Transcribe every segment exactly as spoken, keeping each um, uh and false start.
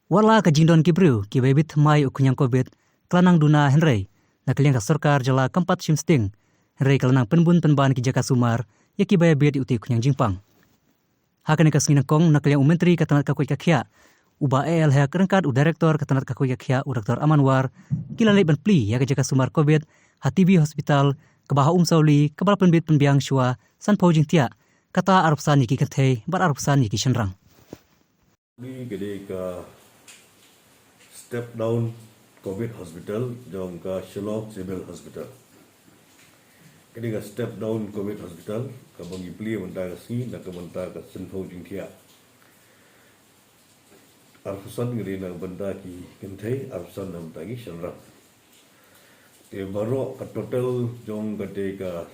Wat la ka jingdon ki briew kiba ïabit thymmai ïa u khñiang covid ka la nang duna hynrei na ka liang ka sorkar jylla kam pat shim sting, hynrei ka la nang pynbun pynban ki jaka sumar ïa kiba ïabit ïa utei u khñiang jingpang. Ha kane ka sngi nyngkong na ka liang u Myntri ka tnat ka koit ka khiah u Bah A L Hek ryngkat u Director ka tnat ka koit ka khiah u Doctor Aman War ki la leit ban plie ïa ka jaka sumar covid ha T B Hospital kaba ha Umsawli, kaba la pynbit pynbiang shuwa sanphew jingthiah, kata arphew san ïa ki kynthei bad arphew san ïa ki shynrang. Ni ka dei ka step down covid hospital jong ka Shillong Civil Hospital. Ka dei ka step down covid hospital kaba ngi plie mynta ka sngi na ka bynta ka sanphew jingthiah. Arphew san ka dei na ka bynta ki kynthei, arphew san na ka bynta ki shynrang. Te baroh ka total jong ka dei ka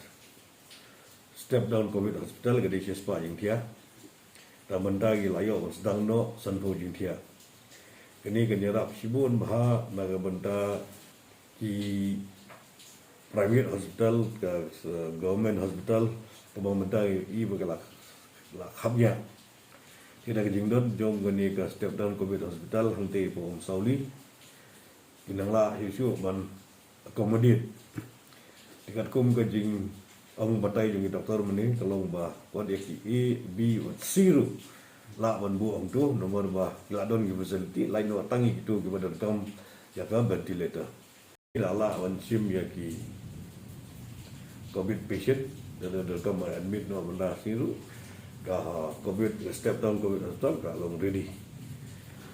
step down covid hospital ka dei shispah jingthiah. Ta bynta ki la ïoh ban sdang noh sanphew jingthiah. Kane ka ïarap shibun bha na ka bynta ki private hospital, ka, uh, government hospital, kaba mynta i ba ka la, la khap ïa. Te da ka jingdon jong kane ka step down covid hospital hangtei ha Umsawli, ki nang lah shuh shuh ban accommodate. Te katkum ka jingong batai jong ki doktor mynne ka long ba wat ïa ki A, B, wat C ruh lah ban buh hangto, namar ba ki la don ki facility, lait noh tang ïa kito kiba donkam ïa ka ventilator. Ki la lah ban shim ïa ki covid patient, da donkam ban admit noh bynta shi ruh, ka covid, step down covid hospital ka long ready.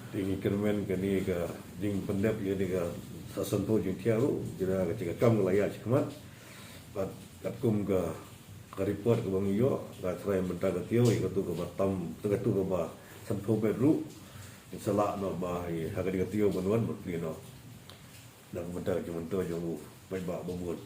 Te ngi kyrmen kane ka jingpyndep ïa kane ka sanphew jingthiah ruh, kine ka jingkam ka la ïaid shakhmat. Bad katkum ka, ka report kaba ngi ïoh, ka trai mynta ka taïew ïa kato kaba tam, kato kaba sanphew bed ruh, sa lah noh ba ha kane ka taïew ban wan ban plie noh. Na ka bynta ka jingmyntoi jong u paidbah ba bun.